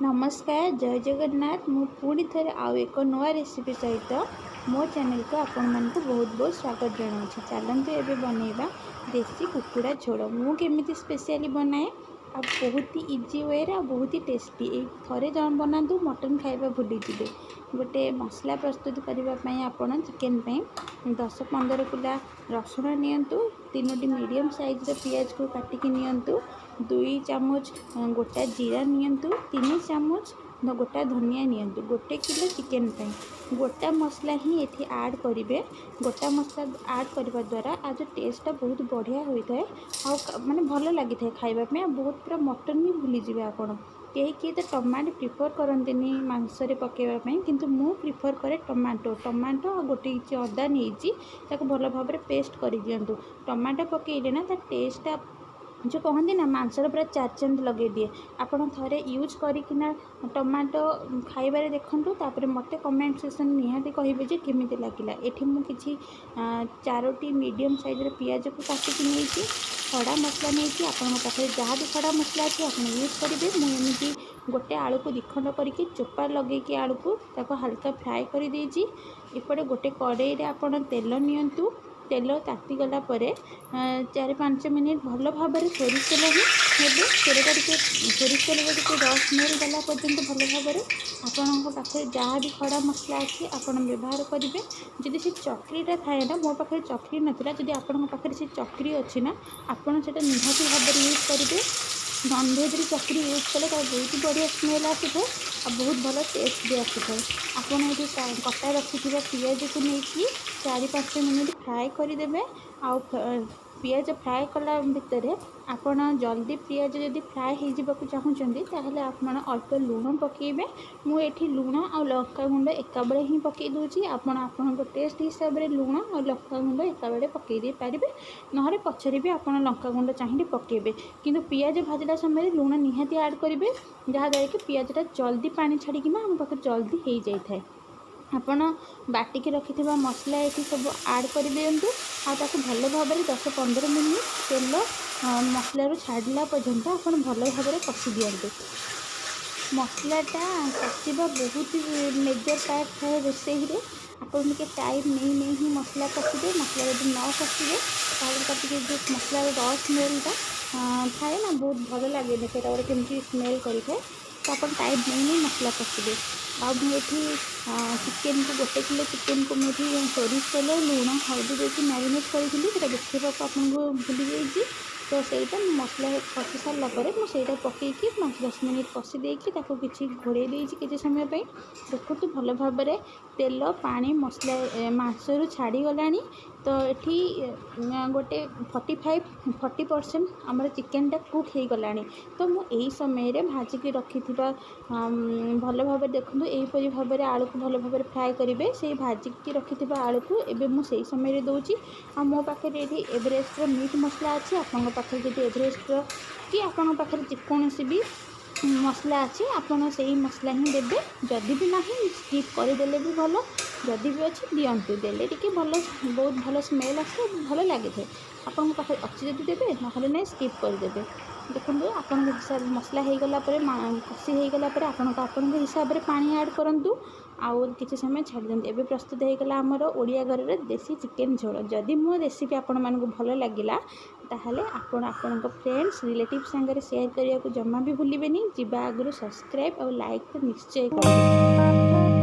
ନମସ୍କାର, ଜୟ ଜଗନ୍ନାଥ। ମୁଁ ପୁଣି ଥରେ ଆଉ ଏକ ନୂଆ ରେସିପି ସହିତ ମୋ ଚ୍ୟାନେଲକୁ ଆପଣମାନଙ୍କୁ ବହୁତ ବହୁତ ସ୍ୱାଗତ ଜଣାଉଛି। ଚାଲନ୍ତୁ ଏବେ ବନେଇବା ଦେଶୀ କୁକୁଡ଼ା ଝୋଳ। ମୁଁ କେମିତି ସ୍ପେଶିଆଲି ବନାଏ ଆଉ ବହୁତ ହି ଇଜି ୱେରେ ଆଉ ବହୁତ ହି ଟେଷ୍ଟି। ଏଇ ଥରେ ବନାନ୍ତୁ, ମଟନ୍ ଖାଇବା ଭୁଲିଯିବେ। ଗୋଟେ ମସଲା ପ୍ରସ୍ତୁତ କରିବା ପାଇଁ ଆପଣ ଚିକେନ୍ ପାଇଁ 10-15 କୁଲା ରସୁଣ ନିଅନ୍ତୁ, 3ଟି ମିଡ଼ିୟମ୍ ସାଇଜ୍ର ପିଆଜକୁ କାଟିକି ନିଅନ୍ତୁ, 2 ଚାମଚ ଗୋଟା ଜିରା ନିଅନ୍ତୁ, 3 ଚାମଚ ଗୋଟା ଧନିଆ ନିଅନ୍ତୁ। 1 କିଲୋ ଚିକେନ୍ ପାଇଁ ଗୋଟା ମସଲା ହିଁ ଏଠି ଆଡ଼୍ କରିବେ। ଗୋଟା ମସଲା ଆଡ଼୍ କରିବା ଦ୍ୱାରା ଆଉ ଯେଉଁ ଟେଷ୍ଟଟା ବହୁତ ବଢ଼ିଆ ହୋଇଥାଏ ଆଉ ମାନେ ଭଲ ଲାଗିଥାଏ ଖାଇବା ପାଇଁ, ଆଉ ବହୁତ ପୁରା ମଟନ୍ ବି ଭୁଲିଯିବେ ଆପଣ। କେହି କେହି ତ ଟମାଟୋ ପ୍ରିଫର୍ କରନ୍ତିନି ମାଂସରେ ପକାଇବା ପାଇଁ, କିନ୍ତୁ ମୁଁ ପ୍ରିଫର୍ କରେ ଟମାଟୋ। ଟମାଟୋ ଆଉ ଗୋଟେ ଇଞ୍ଚ ଅଦା ନେଇଛି, ତାକୁ ଭଲ ଭାବରେ ପେଷ୍ଟ କରିଦିଅନ୍ତୁ। ଟମାଟୋ ପକାଇଲେ ନା ତା ଟେଷ୍ଟଟା ଯେଉଁ କହନ୍ତି ନା, ମାଂସର ପୁରା ଚାରି ଚାନ୍ଦ ଲଗେଇଦିଏ। ଆପଣ ଥରେ ୟୁଜ୍ କରିକିନା ଟମାଟୋ ଖାଇବାରେ ଦେଖନ୍ତୁ, ତାପରେ ମୋତେ କମେଣ୍ଟ ସେକ୍ସନ୍ ନିହାତି କହିବେ ଯେ କେମିତି ଲାଗିଲା। ଏଠି ମୁଁ କିଛି ଚାରୋଟି ମିଡ଼ିୟମ୍ ସାଇଜ୍ର ପିଆଜକୁ କାଟିକି ନେଇଛି, ଖଡ଼ା ମସଲା ନେଇଛି। ଆପଣଙ୍କ ପାଖରେ ଯାହା ବି ଖଡ଼ା ମସଲା ଅଛି, ଆପଣ ୟୁଜ୍ କରିବେ। ମୁଁ ଏମିତି ଗୋଟେ ଆଳୁକୁ ଦ୍ୱିଖଣ୍ଡ କରିକି, ଚୋପା ଲଗେଇକି ଆଳୁକୁ ତାକୁ ହାଲକା ଫ୍ରାଏ କରିଦେଇଛି। ଏପଟେ ଗୋଟେ କଡ଼େଇରେ ଆପଣ ତେଲ ନିଅନ୍ତୁ। ତେଲ ତାତିଗଲା ପରେ 4-5 ମିନିଟ୍ ଭଲ ଭାବରେ ସୋରିଷ ତେଲ ହିଁ ନେବେ। ତେଲଟା ଟିକେ, ସୋରିଷ ତେଲଟା ଟିକେ ର ସ୍ମେଲ୍ ଗଲା ପର୍ଯ୍ୟନ୍ତ ଭଲ ଭାବରେ ଆପଣଙ୍କ ପାଖରେ ଯାହା ବି ଖଡ଼ା ମସଲା ଅଛି, ଆପଣ ବ୍ୟବହାର କରିବେ। ଯଦି ସେ ଚକ୍ରିଟା ଥାଏ ନା, ମୋ ପାଖରେ ଚକ୍ରି ନଥିଲା। ଯଦି ଆପଣଙ୍କ ପାଖରେ ସେ ଚକ୍ରି ଅଛି ନା, ଆପଣ ସେଇଟା ନିହାତି ଭାବରେ ୟୁଜ୍ କରିବେ। ନନଭେଜରେ ଚକ୍ରି ୟୁଜ୍ କଲେ ତାର ବହୁତ ବଢ଼ିଆ ସ୍ମେଲ୍ ଆସିଥାଏ ଆଉ ବହୁତ ଭଲ ଟେଷ୍ଟ ବି ଆସିଥାଏ। ଆପଣ ଏଠି କଟା ରଖିଥିବା ପିଆଜକୁ ନେଇକି 4-5 ମିନିଟ୍ ଫ୍ରାଏ କରିଦେବେ। ଆଉ ପିଆଜ ଫ୍ରାଏ କଲା ଭିତରେ ଆପଣ ଜଲ୍ଦି ପିଆଜ ଯଦି ଫ୍ରାଏ ହେଇଯିବାକୁ ଚାହୁଁଛନ୍ତି, ତାହେଲେ ଆପଣ ଅଳ୍ପ ଲୁଣ ପକାଇବେ। ମୁଁ ଏଠି ଲୁଣ ଆଉ ଲଙ୍କାଗୁଣ୍ଡ ଏକାବେଳେ ହିଁ ପକାଇ ଦେଉଛି। ଆପଣ ଆପଣଙ୍କ ଟେଷ୍ଟ ହିସାବରେ ଲୁଣ ଆଉ ଲଙ୍କାଗୁଣ୍ଡ ଏକାବେଳେ ପକାଇ ଦେଇପାରିବେ, ନହେଲେ ପଛରେ ବି ଆପଣ ଲଙ୍କାଗୁଣ୍ଡ ଚାହିଁଲେ ପକାଇବେ। କିନ୍ତୁ ପିଆଜ ଭାଜିଲା ସମୟରେ ଲୁଣ ନିହାତି ଆଡ଼୍ କରିବେ, ଯାହାଦ୍ୱାରା କି ପିଆଜଟା ଜଲ୍ଦି ପାଣି ଛାଡ଼ିକିନା ଆମ ପାଖରେ ଜଲ୍ଦି ହେଇଯାଇଥାଏ। ଆପଣ ବାଟିକି ରଖିଥିବା ମସଲା ଏଠି ସବୁ ଆଡ଼୍ କରିଦିଅନ୍ତୁ ଆଉ ତାକୁ ଭଲ ଭାବରେ 10-15 ମିନିଟ୍ ତେଲ ମସଲାରୁ ଛାଡ଼ିଲା ପର୍ଯ୍ୟନ୍ତ ଆପଣ ଭଲ ଭାବରେ କଷି ଦିଅନ୍ତୁ। ମସଲାଟା କଷିବା ବହୁତ ମେଜର୍ ପାର୍ଟ ଥାଏ ରୋଷେଇରେ। ଆପଣ ଟିକେ ଟାଇମ୍ ନେଇ ନେଇ ହିଁ ମସଲା କଷିବେ। ମସଲା ଯଦି ନ କଷିବେ, ତାହେଲେ ତାର ଟିକେ ଯେଉଁ ମସଲାର ର ସ୍ମେଲ୍ଟା ଥାଏ ନା, ବହୁତ ଭଲ ଲାଗେନି। ସେଇଟା ଗୋଟେ କେମିତି ସ୍ମେଲ୍ କରିଥାଏ। ତ ଆପଣ ଟାଇମ୍ ନେଇ ନେଇ ମସଲା କଷିବେ। ଆଉ ମୁଁ ଏଠି ଚିକେନକୁ, 1 କିଲୋ ଚିକେନକୁ ମୁଁ ଏଠି ସୋରିଷ ତେଲ, ଲୁଣ, ହଳଦୀ ଦେଇକି ମ୍ୟାରିନେଟ୍ କରିଥିଲି। ସେଇଟା ଦେଖେଇବାକୁ ଆପଣଙ୍କୁ ଭୁଲି ଯାଇଛି। ତ ସେଇଟା ମୁଁ ମସଲା କଷି ସାରିଲା ପରେ ମୁଁ ସେଇଟା ପକାଇକି 5-10 ମିନିଟ୍ କଷି ଦେଇକି ତାକୁ କିଛି ଘୋଡ଼େଇ ଦେଇଛି କିଛି ସମୟ ପାଇଁ। ଦେଖନ୍ତୁ, ଭଲ ଭାବରେ ତେଲ, ପାଣି, ମସଲା ମାଂସରୁ ଛାଡ଼ିଗଲାଣି। ତ ଏଠି ଗୋଟେ 45-40% ଆମର ଚିକେନଟା କୁକ୍ ହେଇଗଲାଣି। ତ ମୁଁ ଏଇ ସମୟରେ ଭାଜିକି ରଖିଥିବା, ଭଲ ଭାବରେ ଦେଖନ୍ତୁ, ଏହିପରି ଭାବରେ ଆଳୁକୁ ଭଲ ଭାବରେ ଫ୍ରାଏ କରିବେ। ସେଇ ଭାଜିକି ରଖିଥିବା ଆଳୁକୁ ଏବେ ମୁଁ ସେଇ ସମୟରେ ଦେଉଛି। ଆଉ ମୋ ପାଖରେ ଏଠି ଏଭରେଷ୍ଟର ମିଟ୍ ମସଲା ଅଛି। ଆପଣଙ୍କ ପାଖରେ ଯଦି ଏଭରେଷ୍ଟର କି ଆପଣଙ୍କ ପାଖରେ ଯେକୌଣସି ବି ମସଲା ଅଛି, ଆପଣ ସେଇ ମସଲା ହିଁ ଦେବେ। ଯଦି ବି ନାହିଁ, ସ୍କିପ୍ କରିଦେଲେ ବି ଭଲ। ଯଦି ବି ଅଛି, ଦିଅନ୍ତୁ। ଦେଲେ ଟିକେ ଭଲ, ବହୁତ ଭଲ ସ୍ମେଲ୍ ଆସେ, ଭଲ ଲାଗିଥାଏ। ଆପଣଙ୍କ ପାଖରେ ଅଛି ଯଦି ଦେବେ, ନହେଲେ ନାହିଁ, ସ୍କିପ୍ କରିଦେବେ। ଦେଖନ୍ତୁ, ଆପଣଙ୍କ ହିସାବ ମସଲା ହେଇଗଲା ପରେ, କଷି ହେଇଗଲା ପରେ ଆପଣଙ୍କ ଆପଣଙ୍କ ହିସାବରେ ପାଣି ଆଡ଼୍ କରନ୍ତୁ ଆଉ କିଛି ସମୟ ଛାଡ଼ି ଦିଅନ୍ତୁ। ଏବେ ପ୍ରସ୍ତୁତ ହେଇଗଲା ଆମର ଓଡ଼ିଆ ଘରର ଦେଶୀ ଚିକେନ୍ ଝୋଳ। ଯଦି ମୋ ରେସିପି ଆପଣମାନଙ୍କୁ ଭଲ ଲାଗିଲା, ତାହେଲେ ଆପଣ ଆପଣଙ୍କ ଫ୍ରେଣ୍ଡସ୍, ରିଲେଟିଭ୍ ସାଙ୍ଗରେ ସେୟାର କରିବାକୁ ଜମା ବି ଭୁଲିବେନି। ଯିବା ଆଗରୁ ସବସ୍କ୍ରାଇବ୍ ଆଉ ଲାଇକ୍ ତ ନିଶ୍ଚୟ କରିବେ।